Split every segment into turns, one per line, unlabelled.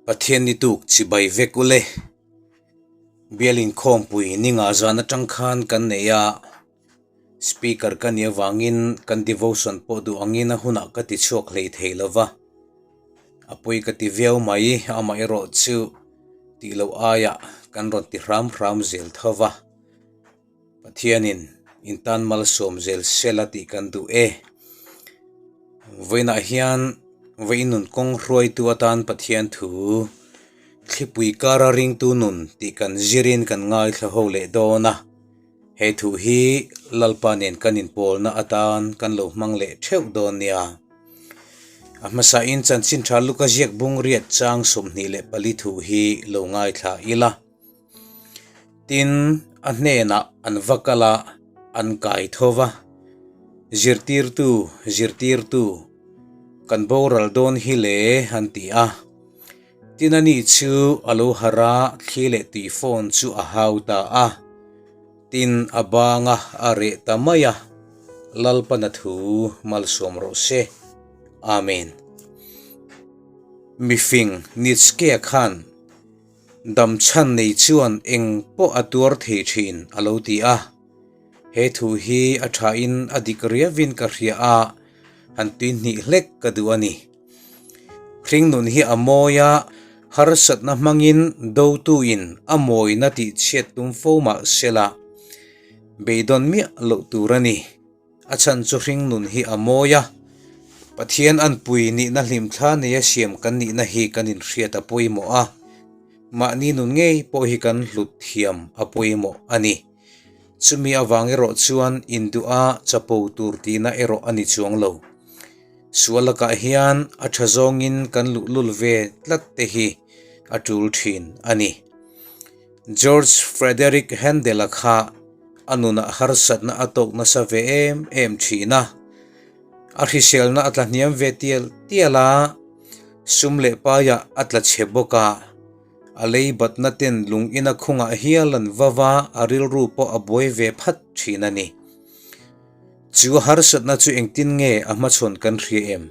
Pathian ni tuk chibai vek ule. Bial inkhawmpui ninga zan atang khan kan nei a, speaker ka nih avangin kan devotion pawh duh angin a hunah ka ti chhuak hlei thei lo va, a pawi ka ti viau mai, amaherawh chu tih loh aiah kan rawn ti hram hram zel tho va. Pathianin in tan malsawm zel sela tih kan duh e. Vawiinah hian vawiin nun kawng hruaitu atan Pathian thu thlipui kara ringtu nun tih kan zirin kan ngaithla ho leh dawn a. He thu hi Lalpa nen kan inpawlna atan kan lo hmang leh theuh dawn nia. A hmasain chanchin tha Luka ziak bung riat chang 24 thu hi lo ngaithla ila. Tin, a hnenah an va kal a, an kai tho va, Zirtirtu, zirtirtu, kan boral dawn hi le, an ti a. Tin, ani chu a lo harh a, thli leh tui phone chu a hau ta a. Tin, a bang a, a reh ta mai a, Lalpana thu malsawm rawh se. Amen. Mifing Nietzsche khan Dam chhan nei chuan eng pawh a tuar thei thin a lo ti a. He thu hi a thain a dik riavin ka hria a, han tui hnih hlek ka duh a ni. Hringnun hi a mawi a, harsatna hmangin dotuin a mawina tih chhiat tum fo mah sela, beidawn miah loh tur a ni. A chhan chu hringnun hi a mawi a, Pathian anpui nihna hlimthla neia siam kan nihna hi kan inhriat a pawimawh a, mahni nun ngei pawh hi kan hlut thiam a pawimawh a ni. Chumi avang erawh chuan induha chapo tur tihna erawh a ni chuang lo. Sual lakah hian a tha zawngin kan luhlul ve tlat te hi a tul thin a ni. George Frederick Handel-a kha a nunah harsatna a tawk nasa ve em em thin a, a hriselna a tla hniam ve tial tial a, sum leh paiah a tla chhe bawk a, a lei batna ten lung ina khungah hial an va va, a rilru pawh a buai ve phat thin a ni. Chu harsatna chu engtin nge a hmachhawn kan hria em?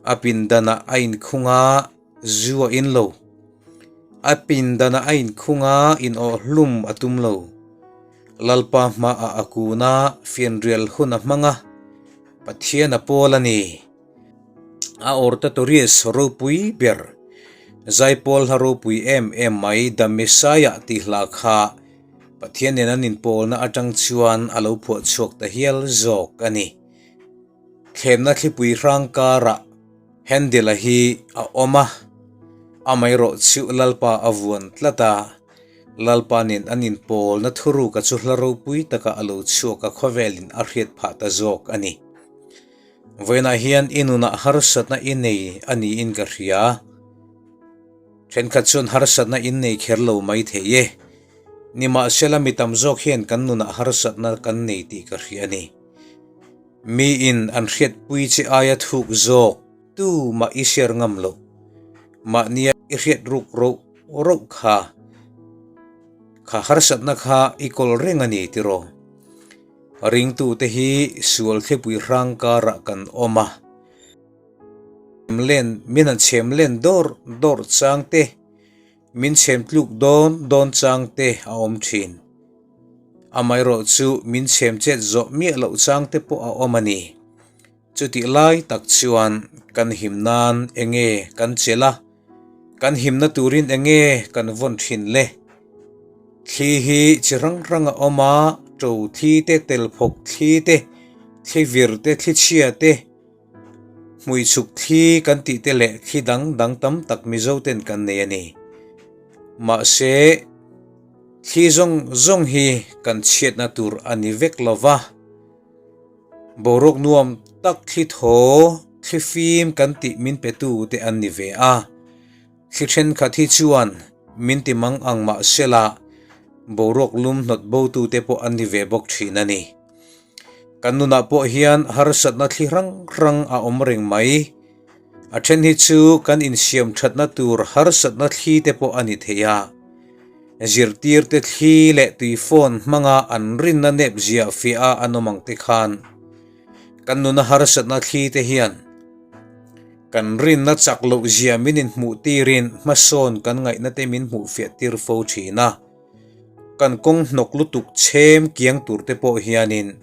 A pindanah a inkhung a. Zu a in lo. A pindanah a inkhung a, inawh hlum a tum lo. Lalpa hmaah a kun a, fianrial hun a hmang a, Pathian a pawl a ni. A Ortatories ropui ber, Zaipawl hla ropui em em mai The Messiah tih hla kha Pathian nen an inpawlna atang chuan a lo phuah chhuak ta hial zawk a ni. Thlemna thlipui hrang karah Handel-a hi a awm a, amaherawh chu Lalpa a vuan tlat a, Lalpa nen an inpawlna thuruka chu hla ropui taka a lo chhuak a khawvelin a hriat phah ta zawk a ni. Vawiinah hian i nunah harsatna i nei a niin ka hria. Thenkhat chuan harsatna in nei kher lo mai thei e. Nimahsela mi tam zawk hian kan nunah harsatna kan nei tih ka hria a ni. Miin an hriatpui che aia thuk zawk tu mah i share ngam loh. Mahnia i hriat ruk roh roh kha, kha harsatna kha i kawl reng a ni tiraw? Ringtute hi sual thlipui hrang karah kan awm a, len min han chhem len dawr dawr chang te, Min chhem tluk dawn dawn chang te a awm thin. Amaherawh chu min chhem chet zawh miah loh chang te pawh a awm a ni. Chutih lai tak chuan kan him nan enge kan chelh a, kan himna turin enge kan vawn thin le? Thli hi chi hrang hrang a awm a, to thli te, telphawk thli te, thli vir te, thli chhia te, Hmui chhuk thli kan tih te leh thli dang dang tam tak Mizo ten kan nei a ni. Mahse, thli zawng zawng hi kan chhiatna tur a ni vek lo va. Boruak nuam tak thli thaw, thli fim kan tih min petu te an ni ve a. Thli thenkhat hi chuan min ti mang ang mahsela boruak lum hnawt botu te pawh an ni ve bawk thin a ni. Kan nunah pawh hian harsatna thli hrang hrang a awm reng mai. A then hi chu kan insiam thatna tur harsatna thli te pawh a ni thei a. Zirtirte thli leh tui phone hmanga an rinna nep ziah fiah a an awm ang te khan kan nuna harsatna thli te hian. Kan rinna chak loh zia min inhmuh tirin hmasawn kan ngaihna te min hmuh fiah tir fo thin a. Kan kawng hnawk lutuk chhem kiang tur te pawh hianin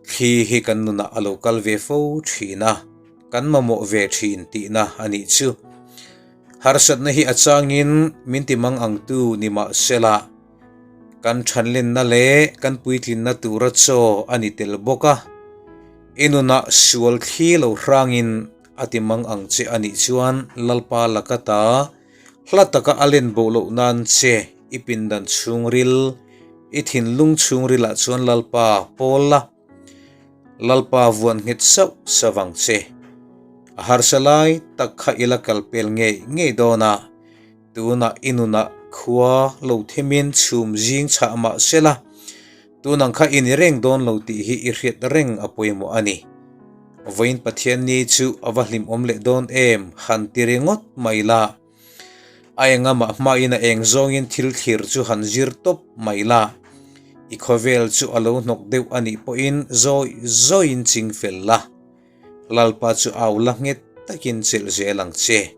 thli hi kan nunah a lo kal ve fo thin a, kan mamawh ve thin tihna a nih chu. Harsatna hi a changin min ti mang ang tu ni mah sela, kan thanlenna leh kan puitlinna tura chaw a ni tel bawk a. I nunah sual thli lo hrangin a ti mang ang che a nih chuan Lalpa laka ta hla taka a len bo loh nan che i pindan chhungril, i thinlung chhungrilah chuan Lalpa pawl la. Lalpa vuan nghet sauh sauh ang che. A harsa lai tak kha i la kal pel ngei ngei dawn a, tunah i nunah khua lo themin chhum zing chhah mah se la, tunang kha i ni reng dawn lo tih hi i hriat reng a pawimawh a ni. Vawiin Pathian ni chu a va hlimawm leh dawn em han ti ringawt mai la. A engamah hmain a eng zawngin thil thlir chu han zir tawp mai la, i khawvel chu a lo hnawk deuh a nih pawhin zawi zawiin ching fel la, Lalpa chu au la nghet takin chelh zel ang che.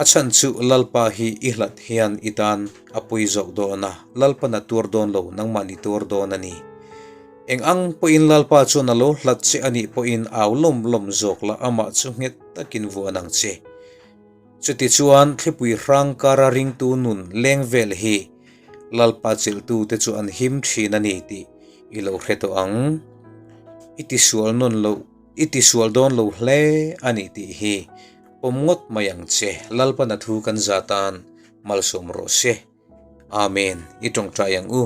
A chhan chu Lalpa hi i hlat hian i tan a pui zawk dawn a, Lalpan a tuar dawn lo, nangmahni tuar dawn a ni. Eng ang pawhin Lalpa chuan a lo hlat che a nih pawhin au lawm lawm zawk la, amah chu nghet takin vuan ang che. Chutichuan thlipui hrang kara ringtu nun leng vel hi Lalpa chelhtute chu an him thin a ni tih i lo hre tawh ang. I tisual nawn loh, i tisual dawn lo hle a ni tih hi pawm ngawt mai ang che. Lalpan a thu kan za tan malsawm rawh se. Amen. I tawngtai ang u.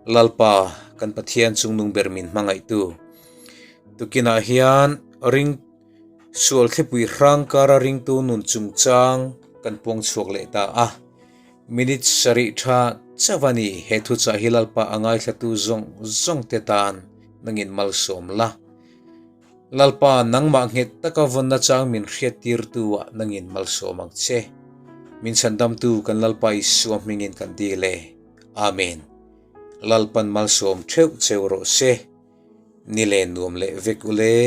Lalpa, kan Pathian chungnung ber min hmangaihtu. Tukinah hian ring sual thlipui hrang kara ringtu nun chungchang kan puang chhuak leh ta a. Minute sarih tha chauh a ni. He thuchah hi Lalpa a ngaithlatu zawng zawng te tan nangin malsawm la. Lalpa, nangmah nghet taka vawnna chang min hriattirtu ah nangin malsawm ang che. Min chhandamtu kan Lalpa Isua hmingin kan dil e. Amen. Lalpan malsawm theuh cheu rawh se. Ni len nuam leh vek ule.